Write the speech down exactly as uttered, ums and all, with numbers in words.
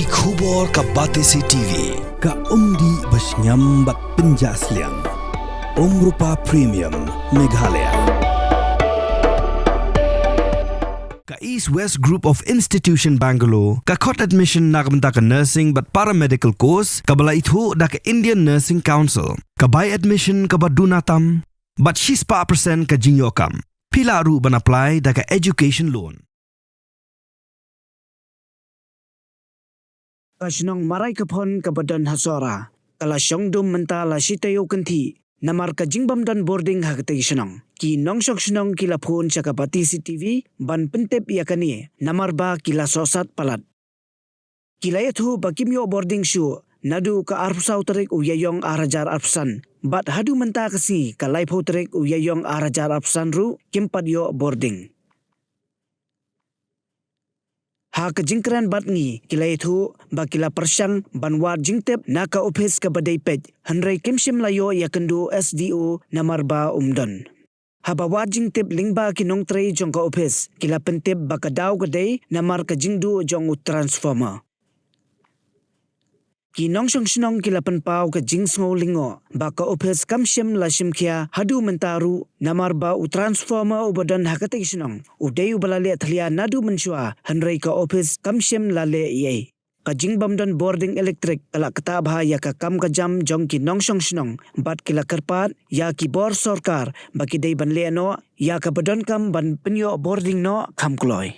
Ki khubor ka Batesi T V, ka umdih ba shngiam bad pynjah sliang. Umrupa Premium, Meghalaya. Ka East West Group of Institution Bangalore ka khot admission na ka bynta ka nursing bad paramedical course kaba la ithuh da ka Indian Nursing Council. Ka bai admission kaba duna tam bad shispah percent ka jingïoh kam. Phi lah ruh ban apply da ka education loan. Ka shnong Maraikaphon kaba don ha Sohra ka la shong dum mynta la shi taïew kynthih namar ka jingbym don boarding ha katei ka shnong. Ki nongshong shnong ki la phone sha ka Batesi T V ban pyntip ïa kane namar ba ki la sohsat palat. Ki la ïathuh ba kim ïoh boarding shuh naduh ka arphew saw tarik u Ïaïong ar hajar arphew san bad haduh mynta ka sngi ka laiphew tarik u Ïaïong ar hajar arphew san ruh kim pat ïoh boarding. Ha ka jingkren bad ngi ki la ïathuh ba ki la pyrshang ban wad jingtip na ka ophis kaba dei peit hynrei kim shym la ïoh ïakynduh S D O namar ba um don. Haba wad jingtip lyngba ki nongtrei jong ka ophis ki la pyntip ba ka daw ka dei namar ka jingduh jong u transformer. Ki nongshong shnong ki la pynpaw ka jingsngew lyngngoh ba ka ophis kam shym la shim khia haduh mynta ruh namar ba u transformer uba don ha katei ka shnong u dei uba la leh thlia naduh mynshuwa hynrei ka ophis kam shym la leh ei ei. Ka jingbym don boarding elektrik ka la ktah bha ïa ka kam ka jam jong ki nongshong shnong bad ki la kyrpad ïa ki bor sorkar ba ki dei ban leh noh ïa kaba donkam ban pynïoh boarding noh kham kloi.